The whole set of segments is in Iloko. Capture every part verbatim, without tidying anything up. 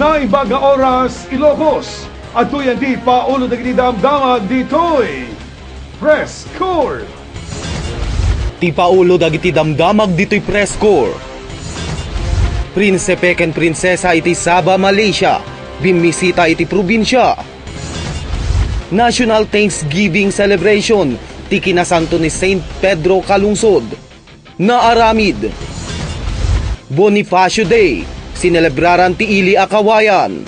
Naimbag nga oras, Ilocos. Adtoyen ti paulo dagiti damdamag ditoy Press Corps. Ti paulo dagiti damdamag ditoy Press Corps. Prinsipe ken prinsesa iti Sabah, Malaysia, bimmisita iti probinsia. National Thanksgiving Celebration ti kinasanto ni Saint Pedro Calungsod. Naaramid. Bonifacio Day, sinelebraran ti ili a kawayan.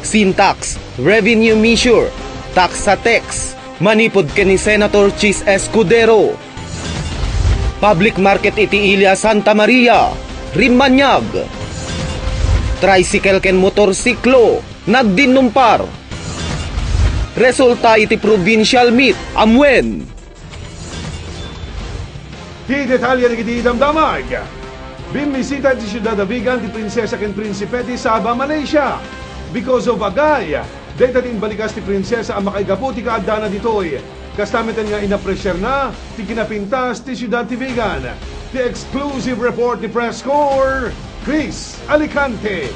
Sin tax, revenue measure, tax sa tax, manipud ken ni Senator Chiz Escudero. Public market iti ili a Santa Maria, rimmaniag. Tricycle ken motorsiklo, nagdinnumpar. Resulta iti provincial meet, amuen. Ti detalye dagiti damdamag. Bimmisita ti siudad a Vigan ti prinsesa ken prinsipe ti Sabah, Malaysia. Because of Agay, dayta ti imbalikas ti prinsesa a makaigapu ti kaaddana ditoy. Kasta met nga inapresiarna ti kinapintas ti siudad ti Vigan. Ti exclusive report ti Press Corps, Chris Alicante.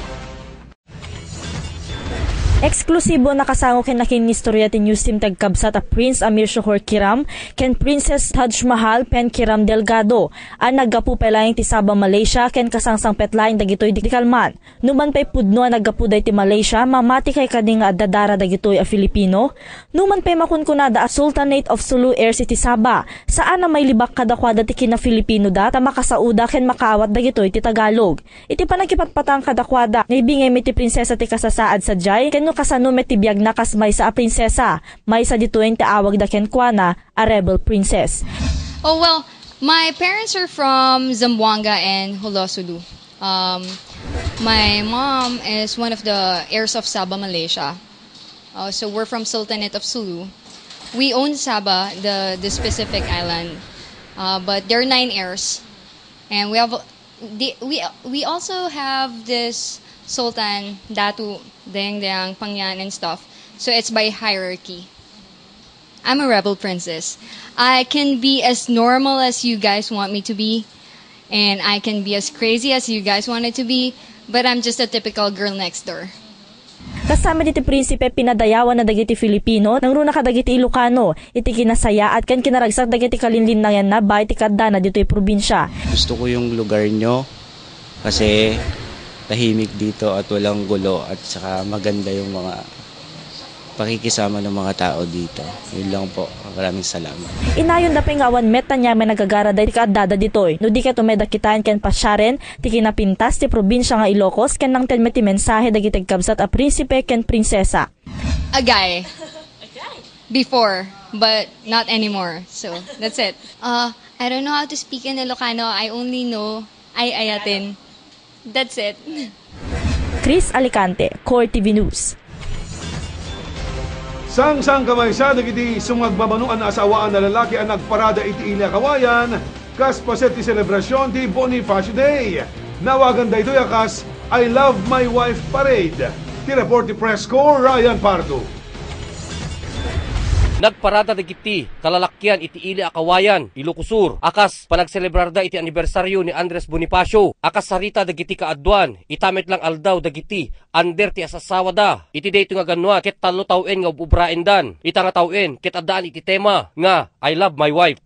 Eksklusibo a nakasango ken nakinistorya ti news team ti agkabsat a Prince Amir Shohor Kiram ken Princess Taj Mahal Pen Kiram Delgado a naggapu pay laeng ti Sabah, Malaysia ken kasangsangpet laeng dagitoy di kalman. Numan pay pudno a naggapuda iti Malaysia, mamati kay kadi nga adda dara dagitoy a Filipino? Numan pay makunkunada a Sultanate of Sulu heirs iti Sabah, saan a mailibak kadakuada ti kina-Filipinoda ta makasaoda ken makaawat dagitoy ti Tagalog. Iti pannakipatpatang kadakuada, naibingay met ti prinsesa ti kasasaad sadiay ken no kasano met ti biagna kas maysa a prinsesa, maysa ditoyen ti awagda kenkuana a rebel princess. Oh, well, my parents are from Zamboanga and Jolo, Sulu. Um, my mom is one of the heirs of Sabah, Malaysia. Uh, so we're from Sultanate of Sulu. We own Sabah, the, the specific island, uh, but there are nine heirs, and we have the, we we also have this Sultan, Datu, Dayang Dayang, Pangyan, and stuff. So it's by hierarchy. I'm a rebel princess. I can be as normal as you guys want me to be, and I can be as crazy as you guys want it to be, but I'm just a typical girl next door. Kasta met iti prinsipe, pinadayawanna dagiti Filipino, nangruna kadagiti Ilocano, iti kinasayaat ken kinaragsak dagiti kalinlinnayanna baay ti kaaddana ditoy probinsia. Gusto ko yung lugar nyo kasi tahimik dito at walang gulo at saka maganda yung mga pakikisama ng mga tao dito. Yun lang po. Maraming salamat. Inayonda pay nga awan met aniaman a gagarada iti kaaddada ditoy, no di ket umayda kitaen ken pasiaren ti kinapintas ti probinsia nga Ilocos ken nangted met ti mensahe dagiti agkabsat a prinsipe ken prinsesa. A guy. Before, but not anymore. So, that's it. Uh, I don't know how to speak in Ilocano. I only know ay ayatin. That's it. Chris Alicante, Core T V News. Sangsangkamaysa dagiti sumagmamano a naasawaan a lalaki a nagparada iti ili a kawayan kas paset ti selebrasyon ti Bonifacio Day. Naawagan daytoy a kas I Love My Wife Parade. Ti report ti Press Corps, Ryan Pardo. Nagparada dagiti kalalakian iti ili a kawayan, Ilocos Sur, a kas panagselebrarda iti anibersaryo ni Andres Bonifacio, a kas sarita dagiti kaaduan, ita met lang aldaw dagiti under ti asasawada. Iti daytoy nga gannuan, ket tallo tawen nga ub-ubraendan. Ita nga tawen, ket addaan iti tema nga I Love My Wife.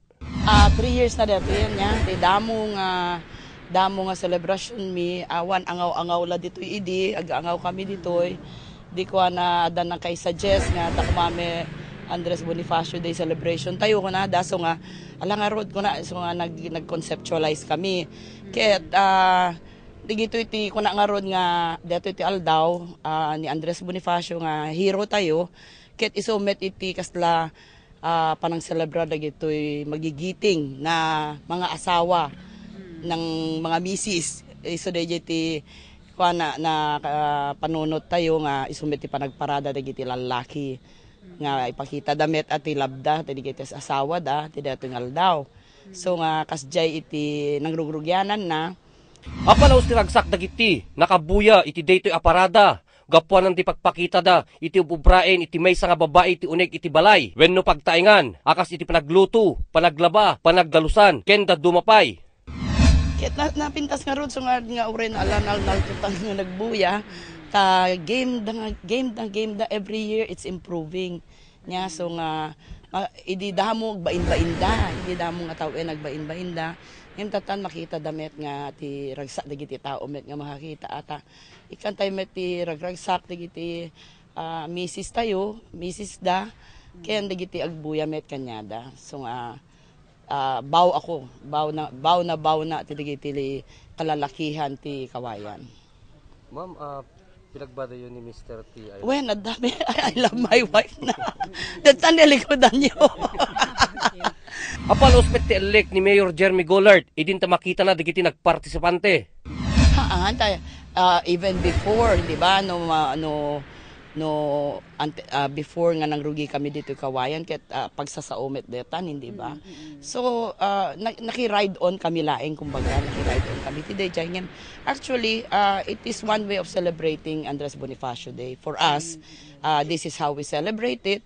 Ah, three years na daytoy yan niya. Ti damo nga, damo nga celebration mi, awan angaw-angaw la ditoy idi, ag-angaw kami ditoy. Di ko na adda nang kai-suggest nga ta kumame Andres Bonifacio Day celebration tayo kuna da so nga ala nga road kuna so nga nag nag-conceptualize kami. Ket ah, digito iti kuna nga road nga dito iti aldaw ah, ni Andres Bonifacio nga hero tayo. Ket isu met iti kasla ah, panangselebrar dagitoy magigiting na mga asawa ng mga misis. Isu dayjay ti kuana na ah, panunot tayo nga isu met ti panagparada dagiti lallaki nga ipakita da met a ti labda ti dagiti asawa da ti daytoy nga aldaw. So nga kasjay iti nangrugrugianan na. Apalaus ti ragsak dagiti nakabuya iti daytoy a parada. Gapuanan ti pagpakitada iti ub-ubraen iti maysa nga babai ti uneg iti balay wenno pagtaengan a kas iti panagluto, panaglaba, panagdalusan, ken dadduma pay. Ket na-, napintas ngarud, so nga, nga uray naalnalnaltotan nga nagbuya, ta game da nga, game da, game da, every year it's improving. Nya, so nga, ma-, idi damo agbainbainda, idi damo nga tao-en agbainbainda, ngem tatan makitada met nga ti ragsak dagiti tao met nga makakita ata. Ikkantay met ti ragragsak dagiti, ah, misis tayo, misis da, ken dagiti agbuya met kaniada. So nga, ah, bao ako, bao na, bao na, bao na ti dagiti li-, kalalakihan ti Kawayan. Ma'am, ah, pinagbadayo ni Mister T I. Wen, adda mi, I love my wife na. Datan nilikudan yo. Apal uspet ti elect ni Mayor Jeremy Gollard, idin ta makitana dagiti nagpartisipante. Haan, ta, ah, even before, di ba, no, ma-, no, no, ante-, ah, before nga nangrugi kami dito Kawayan, ket, ah, pagsasao met detan, hindi ba? Mm, mm, mm. So, ah, na-, naki-ride on kami laeng, kumbaga, naki-ride on kami ti dayjay. Ngem, actually, ah, it is one way of celebrating Andres Bonifacio Day. For us, mm, mm, mm, ah, this is how we celebrate it.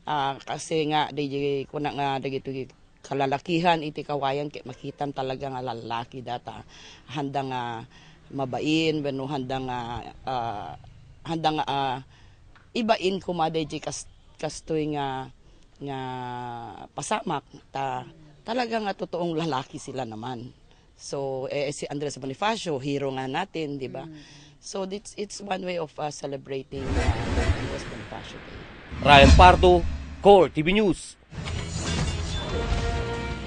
Ah, kasi nga, di, di, kuna nga, dagiti kalalakihan iti Kawayan, ket makitam talaga nga lalaki data. Handa nga mabain, wenno handa nga, ah, handa nga, ah, ibain kuma dayjay kas-, kastoy nga, nga pasamak, ta talaga nga totoong lalaki sila naman. So, eh, si Andres Bonifacio, hero nga natin, di ba? Mm. So, it's, it's one way of, uh, celebrating, uh, Andres Bonifacio Day. Ryan Pardo, Core T V News.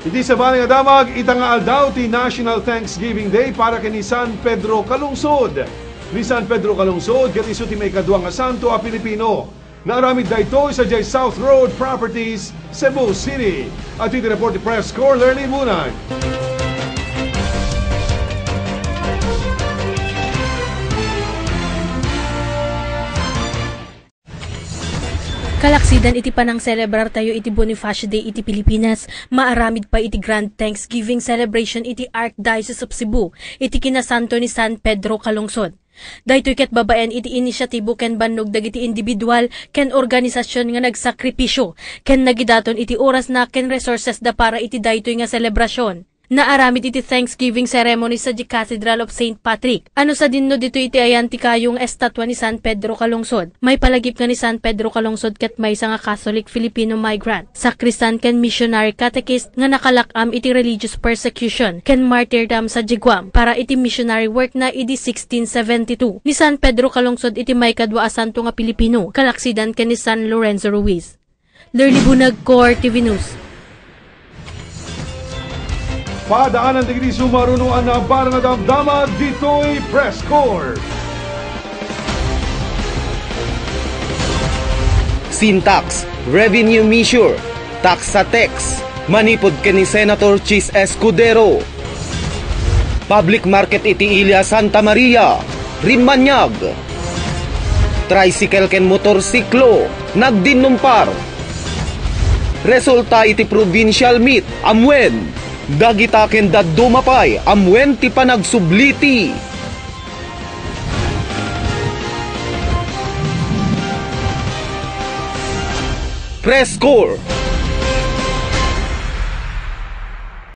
Iti sabali nga damag, ita nga aldaw ti National Thanksgiving Day para ken ni San Pedro Calungsod. Ni San Pedro Calungsod, ket isu ti maikadua nga santo a Pilipino. Naaramid daytoy sadiay South Road Properties, Cebu City. Adtoy ti report ti Press Corps, Lerly Bunag. Kalaksidan iti panangselebrar tayo iti Bonifacio Day iti Pilipinas, maaramid pay iti Grand Thanksgiving Celebration iti Archdiocese of Cebu iti kinasanto ni San Pedro Calungsod. Daytoy ket babaen iti inisyatibo ken bannog dagiti individual ken organisasyon nga nagsakripisyo ken nagidaton iti orasna ken resources da para iti daytoy nga selebrasyon. Naaramid iti Thanksgiving ceremony sadiay Cathedral of Saint Patrick. Ano sadinno ditoy iti ayan ti kayo nga estatua ni San Pedro Calungsod? Maipalagip nga ni San Pedro Calungsod ket maysa nga Catholic Filipino migrant, sakristan ken missionary catechist nga nakalak-am iti religious persecution ken martyrdom sadiay Guam para iti missionary work na idi sixteen seventy-two. Ni San Pedro Calungsod iti maikadua a santo nga Pilipino, kalaksidan ken ni San Lorenzo Ruiz. Lerly Bunag, Core T V News. Padaanan dagiti sumaruno a nabaran a damdama ditoy Press Corps. Sin tax, revenue measure, tax sa tax, manipud ken ni Senator Chiz Escudero. Public market iti Ilia Santa Maria, rimmaniag. Tricycle ken motorsiklo, nagdinnumpar. Resulta iti provincial meet, amuen. Dagita ken dadduma pay, amuen ti panagsubliti. Press Corps.